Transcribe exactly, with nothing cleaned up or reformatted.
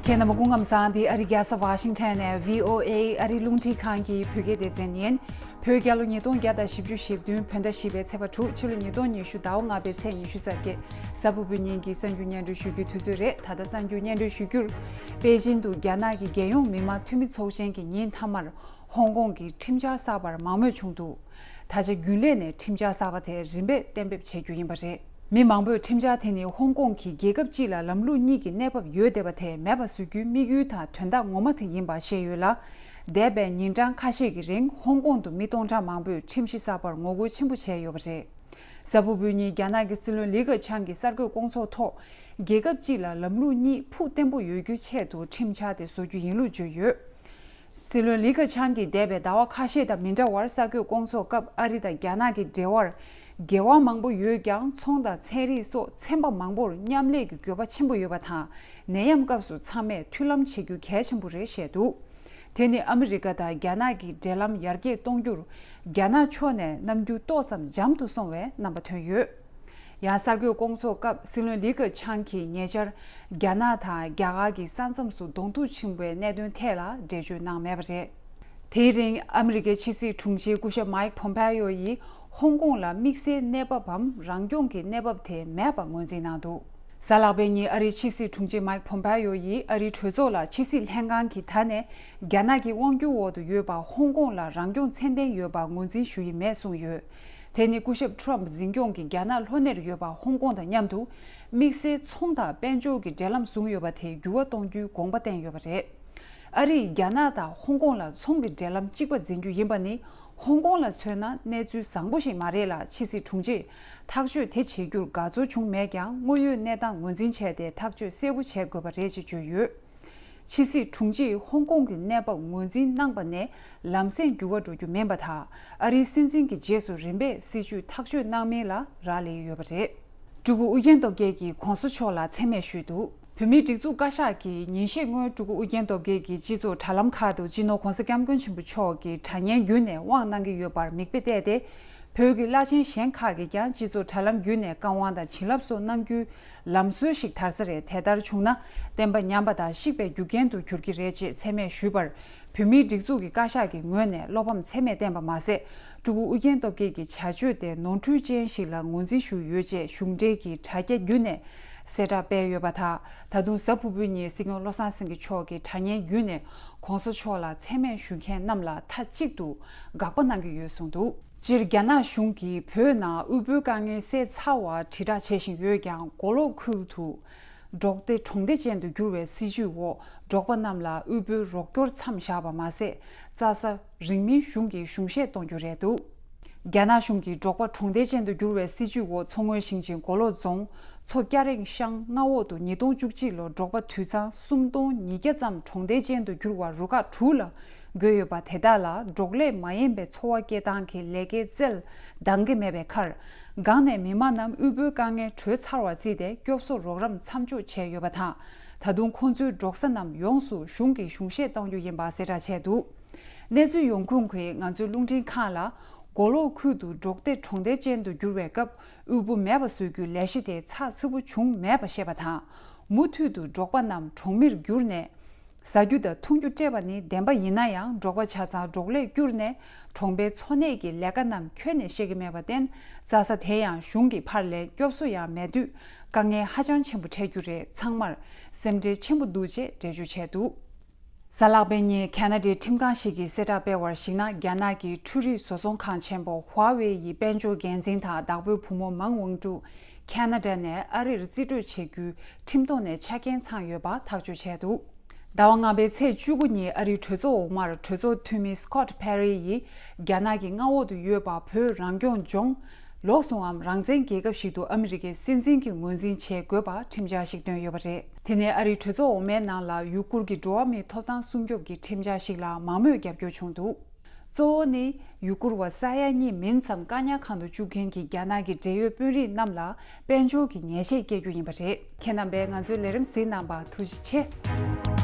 ཁྱེད་རྣམ་པ་སྐུ་ཁམས་བཟང་། འདི་ཨ་རི་རྒྱལ་ས་ཝ་ཤིང་ཊོན་ནས་བྷི་ཨོ་ཨེ་ཨ་རིའི་རླུང་འཕྲིན་ཁང་གི་བོད་སྐད་སྡེ་ཚན་ཡིན། བོད་རྒྱལ་ལོ་ཉིས་སྟོང་བརྒྱ་དང་བཞི་བཅུ་ཞེ་བདུན་བོད་ཟླ་བཞི་པའི་ཚེས་པ་དྲུག་ཕྱི་ལོ་ཉིས་སྟོང་ཉི་ཤུ་ཟླ་བ་ལྔ་པའི་ཚེས་ཉི་ཤུ་རྩ་བརྒྱད། གཟའ་ཕུར་བུའི་ཉིན་གྱི་གསར་འགྱུར་སྙན་སྒྲོན་ཞུ་རྒྱུའི་དུས་ཚོད་རེད། ད་ལྟ་གསར་འགྱུར་སྙན་སྒྲོན་ཞུ་རྒྱུར། པེ་ཅིན་དུ་རྒྱ་ནག་གི་རྒྱལ་ཡོངས་མི་དམངས་འཐུས་མི་ཚོགས་ཆེན་གྱི་ཉིན་མཐའ་མར། ཧོང་ཀོང་གི་ཁྲིམས་འཆར་གསར་པར་མང་མོས་བྱུང་འདུག་ད་ཆ་རྒྱུན་ལས་ནས་ཁྲིམས་འཆར་གསར་པ་དེ་རིམ་པས་གཏན་འབེབས་བྱེད་རྒྱུ་ཡིན་པ་རེད། མི་མང་པོས་ཁྲིམས་འཆར་དེ་ནི་ཧོང་ཀོང་གིས་རྒྱལ་ཁབ་གཅིག་ལ་ལམ་ལུགས་གཉིས་ཀྱི་གནས་བབ་ཡོད་བསྡད་པ་དེ་མེད་པ་བཟོ་རྒྱུའི་དམིགས་ཡུལ་དང་དོན་དག་ངོ་མ་དེ་ཡིན་པ་བཤད་ཡོད་ལ། འདས་པའི་ཉིན་གྲངས་ཁ་ཤས་ཀྱི་རིང་ཧོང་ཀོང་དུ་མི་སྟོང་ཕྲག་མང་པོས་ཁྲིམས་གཞི་གསར་པར་ངོ་རྒོལ་ཆེན་པོ་བྱས་ཡོད་པ་རེད། གཟའ་ཕུར་བུའི་ཉིན་རྒྱ་ནག་གི་སྲིད་བློན་ལི་ཁེ་ཆང་གིས་གསར་འགོད་སྐོང་ཚོགས་ཐོག་རྒྱལ་ཁབ་གཅིག་ལ་ལམ་ལུགས་གཉིས་ཕུགས་བརྟན་པོ་ཡོད་རྒྱུའི་ཆེད་དུ་ཁྲིམས་འཆར་དེ་བཟོ་རྒྱུ་ཡིན་ལུགས་བརྗོད་ཡོད། སྲིད་བློན་ལི་ཁེ་ཆང་གིས་འདས་པའི་ཟླ་བ་ཁ་ཤས་དང་མི་འདྲ་བར་གསར་འགོད་སྐོང་ཚོགས་སྐབས་ཨ་རི་དང་རྒྱ་ནག་གི་འབྲེལ་བར་འགལ་བ་མང་པོ་ཡོད་ཀྱང་། ཚོང་དང་ཚན་རིག་སོགས་ཚན་པ་མང་པོར་མཉམ་ལས་ཀྱི་དགོས་པ་ཆེན་པོ་ཡོད་པ་དང་། ནད་ཡམས་སྐབས་སུ་ཚང་མས་མཐུན་ལམ་བྱེད་རྒྱུ་གལ་ཆེན་པོ་རེད་བཤད་འདུག་དེ་ནི་ཨ་མི་རི་ཀ་དང་རྒྱ་ནག་གི་འབྲེལ་ལམ་ཡར་རྒྱས་གཏོང་རྒྱུར་རྒྱ་ནག་ཕྱོགས་ནས་རྣམ་འགྱུར་ཏོག་ཙམ་འཇམ་དུ་སོང་བའི་རྣམ་པ་ཐོན་ཡོད། ཡང་གསར་འགོད་སྐོང་ཚོགས་སྐབས་སྲིད་བློན་ལི་ཁེ་ཆང་གིས་ཉེ་ཆར་རྒྱ་ནག་དང་རྒྱ་གར་གྱི་ས་མཚམས་སུ་གདོང་ཐུག་ཕྱིན་པའི་གནད་དོན་ཐད་ལ་འགྲེལ་བརྗོད་གནང་མེད་པ་རེད། དེའི་རིང་ཨ་མི་རི་ཀའི་ཕྱི་སྲིད་དྲུང་ཆེ་སྐུ་ཞབས་མའིག་ཕོམ་པེ་ཡོ་ཡིས་ཧོང་ཀོང་ལ་དམིགས་བསལ་གནས་བབ་བམ་རང་སྐྱོང་གི་གནས་བབ་དེ་མེད་པ་ངོས་འཛིན་གནང་འདུག་གཟའ་ལྷག་པའི་ཉིན་ཨ་རིའི་ཕྱི་སྲིད་དྲུང་ཆེ་མའིག་ཕོམ་པེ་ཡོ་ཡིས་ཨ་རིའི་གྲོས་ཚོགས་ལ་ཕྱི་སྲིད་ལྷན་ཁང་གིས་ད་ནས་རྒྱ་ནག་གི་དབང་སྒྱུར་འོག་ཏུ་ཡོད་པ་ཧོང་ཀོང་ལ་རང་སྐྱོང་ཚད་ལྡན་ཡོད་པ་ངོས་འཛིན་ཞུ་ཡི་མེད་གསུངས་ཡོད། དེ་ནི་སྐུ་ཞབས་ཁྲོམ་འཛིན་སྐྱོང་གིས་རྒྱ་ནག་ལྷོ་ནེར་ཡོད་པ་ཧོང་ཀོང་དང་མཉམ་དུ་དམིགས་བསལ་ཚོང་དང་དཔལ་འབྱོར་གྱི་འབྲེལ་ལམ་བཟུང་ཡོད་པ་དེ་འགྱུར་བ་གཏོང་རྒྱུའི་དགོངས་པ་བསྟན་ཡོད་པ་རེད། ཨ་རིས་རྒྱ་ནག་དང་ཧོང་ཀོང་ལ་ཚོང་གི་འབྲེལ་ལམ་གཅིག་པ་འཛིན་རྒྱུ་ཡིན་པ་ནི་ཧོང་ཀོང་ལ་མཚོན་ན་གནས་ཚུལ་བཟང་པོ་ཞིག་མ་རེད་ལ། ཕྱི་སྲིད་དྲུང་ཆེས་ཐག་གཅོད་དེ་བྱེད་རྒྱུར་དགའ་ཚོར་བྱུང་མེད་ཀྱང་། དངོས་ཡོད་གནས་སྟངས་ངོས་འཛིན་བྱས་ཏེ་ཐག་གཅོད་གསལ་པོ་བྱེད་དགོས་པ་རེད་ཅེས་བརྗོད་ཡོད། ཕྱི་སྲིད་དྲུང་ཆེས་ཧོང་ཀོང་གི་གནས་བབ་ངོས་འཛིན་གནང་པ་ནས་ལམ་སེང་འགྱུར་བ་འགྲོ་རྒྱུ་མིན་པ་དང་། ཨ་རིའི་སྲིད་འཛིན་གྱི་རྗེས་སུ་རིམ་པས་སྲིད་བྱུས་ཐག་གཅོད་གནང་མིན་ལ་རག་ལས་ཡོད་པ་རེད། སྤྲུལ་སྐུ་ཨུ་རྒྱན་སྟོབས་རྒྱལ་གྱིས་༸གོང་ས་མཆོག་ལ་མཚན་སྨད་ཞུས་འདུག་བོད་མིའི་སྒྲིག་འཛུགས་བཀའ་ཤག་གིས་ཉིན་ཤས་སྔོན་སྤྲུལ་སྐུ་ཨུ་རྒྱན་སྟོབས་རྒྱལ་གྱི་སྤྱི་ཚོགས་དྲ་ལམ་ཁག་ཏུ་སྤྱི་ནོར་༸གོང་ས་༸སྐྱབས་མགོན་ཆེན་པོ་མཆོག་གི་དྲ་བརྙན་བརྒྱུད་ནས་དབང་གནང་གི་ཡོད་པར་མིག་དཔེ་བལྟས་ཏེ། བོད་ཀྱི་བླ་ཆེན་གཞན་ཁག་གིས་ཀྱང་སྤྱི་ཚོགས་དྲ་ལམ་བརྒྱུད་ནས་བཀའ་དབང་དང་བྱིན་རླབས་སོགས་གནང་རྒྱུའི་ལམ་སྲོལ་ཞིག་དར་ས་རེད། དེ་ལྟར་བྱུང་ན་བསྟན་པ་ཉམས་པ་དང་བཤིག་པའི་རྒྱུ་རྐྱེན་དུ་འགྱུར་གྱི་རེད་ཅེས་མཚན་སྨད་ཞུས་པར། བོད་མིའི་སྒྲིག་འཛུགས་ཀྱི་བཀའ་ཤག་གི་ངོས་ནས་བློ་ཕམ་ཚད་མེད་བསྟན་པ་མ་ཟད། སྤྲུལ་སྐུ་ཨུ་རྒྱན་སྟོབས་རྒྱལ་གྱི་བྱ་སྤྱོད་དེ་ནོར་འཁྲུལ་ཅན་ཞིག་ལ་ངོས་འཛིན་ཞུས་ཡོད་ཅེས་གཞུང་འབྲེལ་གྱི་དྲ་རྒྱ་བརྒྱུད་ནས་གསལ་བསྒྲགས་སྤེལ་ཡོད་པ་དང་། ད་དུང་གཟའ་ཕུར་བུའི་ཉིན་སྲིད་སྐྱོང་བློ་བཟང་སེང་གེ་མཆོག་གི་དྲ་བརྙན་བརྒྱུད་ནས་༸གོང་ས་མཆོག་ལ་མཚན་སྨད་ཞུ་མཁན་རྣམས་ལ་མཐའ་གཅིག་ཏུ་དགག་པ་གནང་གི་ཡོད་གསུངས་འདུག་སྤྱིར་རྒྱ་ནག་གཞུང་གིས་བོད་ནང་དབུལ་པོའི་དཀའ་ངལ་སེལ་ཚར་བ་དྲིལ་བསྒྲགས་བྱེད་བཞིན་ཡོད་ཀྱང་། མགོ་ལོག་ཁུལ་དུ་འབྲོག་སྡེ་གྲོང་སྡེ་ཅན་དུ་བསྒྱུར་བའི་སྲིད་བྱུས་འོག་འབྲོག་པ་རྣམས་ལ་དབུལ་པོའི་རོགས་སྐྱོར་མཚམས་བཞག་པ་མ་ཟད། རྩྭ་ས་རིང་མིན་གཞུང་གིས་གཞུང་བཞེས་གཏོང་རྒྱུ་རེད་འདུག་རྒྱ་ནག་གཞུང་གིས་འབྲོག་པ་གྲོང་སྡེ་ཅན་དུ་བསྒྱུར་བའི་སྲིད་བྱུས་འོག་མཚོ་སྔོན་ཞིང་ཆེན་མགོ་ལོག་རྫོང་མཚོ་སྐྱ་རེངས་ཤང་མངའ་འོག་ཏུ་ཉིས་སྟོང་བཅུ་གཅིག་ལོར་འབྲོག་པ་དུད་ཚང་སུམ་སྟོང་ཉིས་བརྒྱ་ཙམ་གྲོང་སྡེ་ཅན་དུ་བསྒྱུར་བར་རུ་ཁག་དྲུག་ལ་བགོས་ཡོད་པ། དེ་དག་ལ་འབྲོག་ལས་མ་ཡིན་པའི་འཚོ་བ་སྐྱེལ་སྟངས་ཀྱི་ལས་ཀའི་རྩལ་འདང་གི་མེད་པའི་ཁར། སྒང་ནས་མི་མང་རྣམས་དབུལ་པོའི་དཀའ་ངལ་གྲོལ་ཚར་བར་བརྩིས་ཏེ་སྐྱོབ་གསོ་རོགས་རམ་མཚམས་འཇོག་བྱས་ཡོད་པ་དང་། ད་དུང་ཁོང་ཚོའི་འབྲོག་ས་རྣམས་ཡོངས་སུ་གཞུང་གིས་གཞུང་བཞེས་གཏང་རྒྱུ་ཡིན་པ་གསལ་བསྒྲགས་བྱས་འདུག་གནས་ཚུལ་ཡོང་ཁུངས་ཀྱིས་ང་ཚོའི་རླུང་འཕྲིན་ཁང་ལ། མགོ་ལོག་ཁུལ་དུ་འབྲོག་སྡེ་གྲོང་སྡེ་ཅན་དུ་བསྒྱུར་བའི་སྐབས་དབུལ་པོ་མེད་པ་བཟོ་རྒྱུའི་ལས་གཞི་དེ་ཚགས་ཚུད་པོ་བྱུང་མེད་པ་བཤད་པ་དང་། མུ་མཐུད་དུ་འབྲོག་པ་རྣམས་གྲོང་མིར་བསྒྱུར་ནས། ཟ་རྒྱུ་དང་འཐུང་རྒྱུ་སྤྲད་པ་ནི་བདེན་པ་ཡིན་ན་ཡང་། འབྲོག་པ་ཆ་ཚང་འབྲོག་ལས་བསྐྱུར་ནས་གྲོང་པའི་འཚོ་གནས་ཀྱི་ལས་ཀ་རྣམས་ཁྱོན་ནས་ཤེས་ཀྱི་མེད་པར་བརྟེན། རྩྭ་ས་དེ་ཡང་གཞུང་གི་ཕར་ལེན་སྐྱོབ་གསོ་ཡང་མེད་དུས་དཀའ་ངལ་ཧ་ཅང་ཆེན་པོ་འཕྲད་རྒྱུ་རེད། ཚང་མར་སེམས་ཁྲལ་ཆེན་པོ་འདུག་ཅེས་འགྲེལ་བརྗོད་བྱས་འདུག་གཟའ་ལྷག་པའི་ཉིན་ཁ་ན་ཌའི་ཁྲིམས་ཁང་ཞིག་གིས་གསལ་བསྒྲགས་སྤེལ་བར་གཞིགས་ན། རྒྱ་ནག་གི་འཕྲུལ་རིག་བཟོ་ཚོང་ཁང་ཆེན་པོ་ཧྭ་ཝེ་ཡི་དཔལ་འབྱོར་འགན་འཛིན་དང་བདག་པོའི་བུ་མོ་མང་ཝང་ཀྲུག་ཁ་ན་ཌ་ནས་ཨ་རིར་རྩིས་སྤྲོད་བྱེད་རྒྱུའི་ཁྲིམས་ཐོག་ནས་ཆ་རྐྱེན་ཚང་ཡོད་པ་ཐག་གཅོད་བྱས་འདུག་ཟླ་བ་ལྔ་པའི་ཚེས་བཅུ་དགུ་ཉིན་ཨ་རིའི་གྲོས་ཚོགས་འོག་མར་གྲོས་ཚོགས་འཐུས་མི་སི་ཀོད་ཕེ་རི་ཡིས་རྒྱ་ནག་གི་མངའ་འོག་ཏུ་ཡོད་པ་བོད་རང་སྐྱོང་ལྗོངས་ལོགས་སུའམ་རང་བཙན་རྒྱལ་ཁབ་ཞིག་ཏུ་ཨ་མི་རི་ཀའི་སྲིད་འཛིན་གྱིས་ངོས་འཛིན་བྱེད་དགོས་པ་ཁྲིམས་འཆར་ཞིག་བཏོན་ཡོད་པ་རེད། དེ་ནས་ཨ་རིའི་གྲོས་ཚོགས་འོག་མའི་ནང་ལ་ཡུ་གུར་གྱི་འགྲོ་བ་མིའི་ཐོབ་ཐང་སྲུང་སྐྱོབ་ཀྱི་ཁྲིམས་འཆར་ཞིག་ལ་མང་མོས་རྒྱབ་སྐྱོར་བྱུང་འདུག་གཙོ་བོ་ནི་ཡུ་གུར་བ་ས་ཡ་གཉིས་མིན་ཙམ་བཀག་ཉར་ཁང་དུ་བཅུག་མཁན་གྱི་རྒྱ་ནག་གི་འབྲེལ་ཡོད་དཔོན་རིགས་རྣམས་ལ་དཔལ་འབྱོར་གྱི་ཉེས་ཆད་བཀལ་རྒྱུ་ཡིན་པ་རེད། ཁྱེད་རྣམ་པས་ང་ཚོའི་ལས་རིམ་གཟིགས་གནང་བར་ཐུགས་རྗེ་ཆེ།